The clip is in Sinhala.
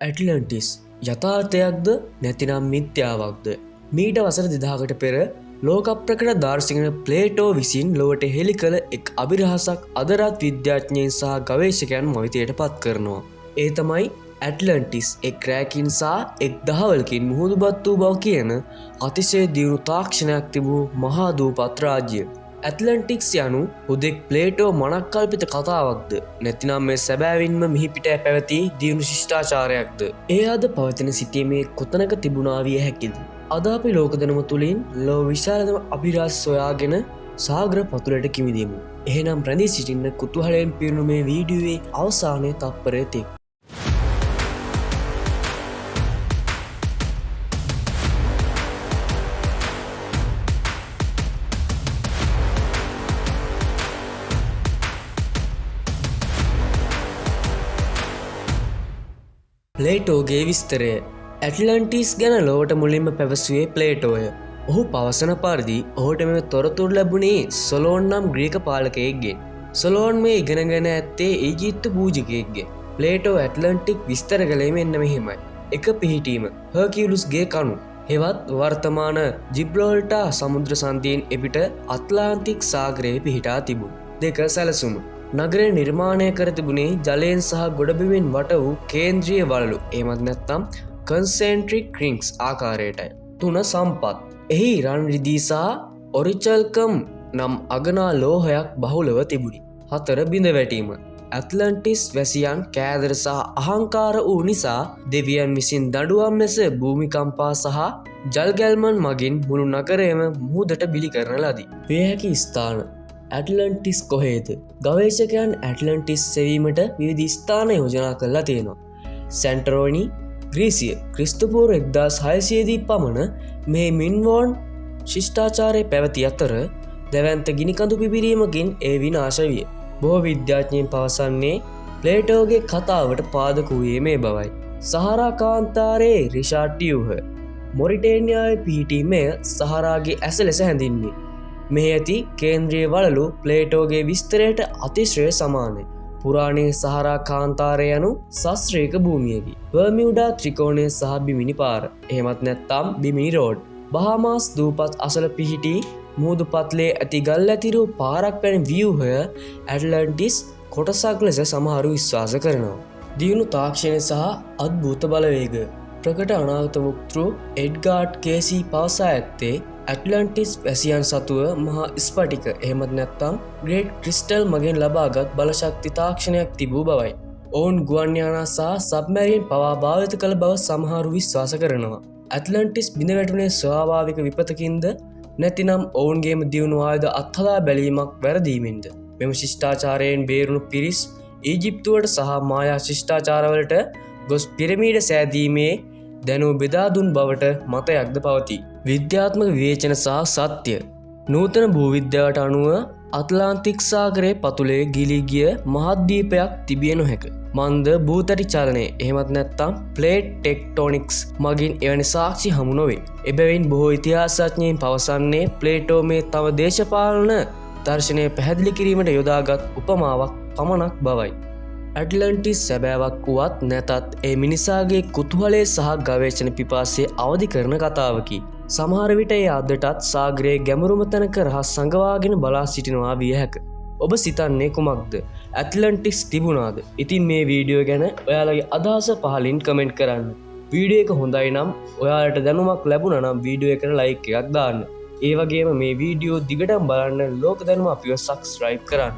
ඇට්ලන්ටිස් යථාර්ථයක්ද නැතිනම් මිත්‍යාවක්ද? මීට වසර 2000කට පෙර ලෝක ප්‍රකට දාර්ශනික ප්ලේටෝ විසින් ලොවට හෙළි කළ එක් අභිරහසක් අදරත් විද්‍යාඥයින් සහ ගවේෂකයන් මවිතයට පත් කරනවා. ඒ තමයි ඇට්ලන්ටිස් එක් රෑකින් සහ එක් දහවලකින් මුහුදුබත් වූ බව කියන අතිශය දියුණු තාක්ෂණයක් තිබූ මහා දූපත් රාජ්‍ය. ඇට්ලන්ටික්ස් යනු හුදෙක් ප්ලේටෝ මනක්කල්පිත කතාවක්ද නැතිනම් මේ සැබෑවින්ම මිහිපිට පැවති දියුණු ශිෂ්ටාචාරයක්ද? ඒ අද පවතින සිටීමේ කොතනක තිබුණා විය හැකිද? අද අපි ලෝක දැනුම තුළින් ලොව විශාලතම අභිරහස් සොයාගෙන සාගර පතුලට කිමිදෙමු. එහෙනම් රැඳී සිටින්න කුතුහලයෙන් පිරුණු මේ වීඩියෝවේ අවසානයේ තත්පරය තෙක්. ප්ලේටෝගේ විස්තරය. ඇට්ලන්ටිස් ගැන ලොවට මුලින්ම පැවසුවේ ප්ලේටෝය. ඔහු පවසන පරිදි ඔහුට මෙම තොරතුරු ලැබුණේ සොලෝන් නම් ග්‍රීක පාලකයෙක්ගෙන්. සොලෝන් මේ ඉගෙනගෙන ඇත්තේ ඊජිප්තු පූජකයෙක්ගෙන්. ප්ලේටෝ ඇට්ලන්ටික් විස්තර කළේ මෙන්න මෙහෙමයි. එක පිහිටීම හර්කියුලුස්ගේ කණු. හෙවත් වර්තමාන ජිබ්‍රෝල්ටා සමුද්‍ර සන්ධියෙන් එපිට ඇට්ලාන්ටික් සාගරයේ පිහිටා තිබුණ. දෙක සැලසුම. නගරය නිර්මාණය කර තිබුණේ ජලයෙන් සහ ගොඩබිමෙන් වට වූ කේන්ද්‍රීය වළලු, එහෙමත් නැත්නම් කන්සෙන්ට්‍රික් රින්ග්ස් ආකාරයටයි. තුන සම්පත්. එහි රන් රිදී සහ ඔරිචල්කම් නම් අගනා ලෝහයක් බහුලව තිබුණි. හතර බිඳ වැටීම. ඇට්ලන්ටිස් වැසියන් කෑදර සහ අහංකාර වූ නිසා දෙවියන් විසින් දඬුවම් ලෙස භූමිකම්පා සහ ජල්ගැල්මන් මගින් මුළු නගරයම මුහුදට බිලි කරන ලදී. විය හැකි ස්ථාන. ඇට්ලන්ටිස් කොහේද? ගවේෂකයන් ඇට්ලන්ටිස් සෙවීමට විවිධ ස්ථාන යෝජනා කරලා තියෙනවා. සැන්ටරෝනි, ග්‍රීසිය, ක්‍රිස්තුපූර්ව 1600 පමණ මේ මින්වෝන් ශිෂ්ටාචාරය පැවති අතර දැවැන්ත ගිනිකඳු පිපිරීමකින් ඒ විනාශ විය. බොහෝ විද්‍යාඥයින් පවසන්නේ ප්ලේටෝගේ කතාවට පාදක වූයේ මේ බවයි. සහරා කාන්තාරයේ රිෂාඩ් ව්‍යූහ. මොරිටේනියාවේ පිහිටීමය සහරාගේ ඇස ලෙස හැඳින්වේ. මෙහි ඇති කේන්ද්‍රීය වළලු ප්ලේටෝගේ විස්තරයට අතිශය සමානයි. පුරාණයේ සහරා කාන්තාරය යනු ශස්ත්‍රීය භූමියකි. බර්මියුඩා ත්‍රිකෝණය සහ බිමිනි පාර, එහෙමත් නැත්නම් බිමිනි රෝඩ්. බහාමාස් දූපත් අසල පිහිටි මුහුදු පත්ලේ ඇති ගල් ඇතිරු පාරක් වැනි ව්‍යූහය ඇට්ලන්ටිස් කොටසක් ලෙස සමහරු විශ්වාස කරනවා. දියුණු තාක්ෂණය සහ අද්භූත බලවේග. ප්‍රකට අනාගත වක්තෘ එඩ්ගාඩ් කේසී පවසා ඇත්තේ ඇට්ලන්ටිස් වැසියන් සතුව මහා ස්ඵටික, එහෙමත් නැත්නම් ග්‍රේට් ක්‍රිස්ටල් මගින් ලබාගත් බලශක්ති තාක්ෂණයක් තිබූ බවයි. ඔවුන් ගුවන් යානා සහ සබ්මැරීන් පවා භාවිත කළ බව සමහරු විශ්වාස කරනවා. ඇට්ලන්ටිස් බිඳ වැටුණේ ස්වාභාවික විපතකින්ද නැතිනම් ඔවුන්ගේම දියුණු ආයුධ අත්හදා බැලීමක් වැරදීමෙන්ද? මෙම ශිෂ්ටාචාරයෙන් බේරුණු පිරිස් ඊජිප්තුවට සහ මායා ශිෂ්ටාචාරවලට ගොස් පිරමීඩ සෑදීමේ දැනුම බෙදා දුන් බවට මතයක්ද පවතී. විද්‍යාත්මක විවේචන සහ සත්‍ය. නූතන භූවිද්‍යාවට අනුව ඇට්ලාන්ටික් සාගරයේ පතුලේ ගිලී ගිය මහද්වීපයක් තිබිය නොහැක. මන්ද භූතටි චලනය, එහෙමත් නැත්නම් ප්ලේට් ටෙක්ටොනික්ස් මගින් එවැනි සාක්ෂි හමු නොවේ. එබැවින් බොහෝ ඉතිහාසඥයින් පවසන්නේ ප්ලේටෝ මේ තම දේශපාලන දර්ශනය පැහැදිලි කිරීමට යොදාගත් උපමාවක් පමණක් බවයි. ඇට්ලන්ටිස් සැබෑවක් වුවත් නැතත් ඒ මිනිසාගේ කුතුහලය සහ ගවේෂණ පිපාසය අවදි කරන කතාවකි. සමහර විට ඒ අදටත් සාගරයේ ගැඹුරුම තැනක රහස් සඟවාගෙන බලා සිටිනවා විය හැක. ඔබ සිතන්නේ කුමක්ද? ඇට්ලන්ටිස් තිබුණාද? ඉතින් මේ වීඩියෝ ගැන ඔයාලගේ අදහස පහලින් කමෙන්ට් කරන්න. වීඩියෝ එක හොඳයි නම් ඔයාලට දැනුමක් ලැබුණා නම් වීඩියෝ එකට ලයික් එකක් දාන්න. ඒ වගේම මේ වීඩියෝ දිගටම බලන්න ලෝක දැනුම අපිව සබ්ස්ක්‍රයිබ් කරන්න.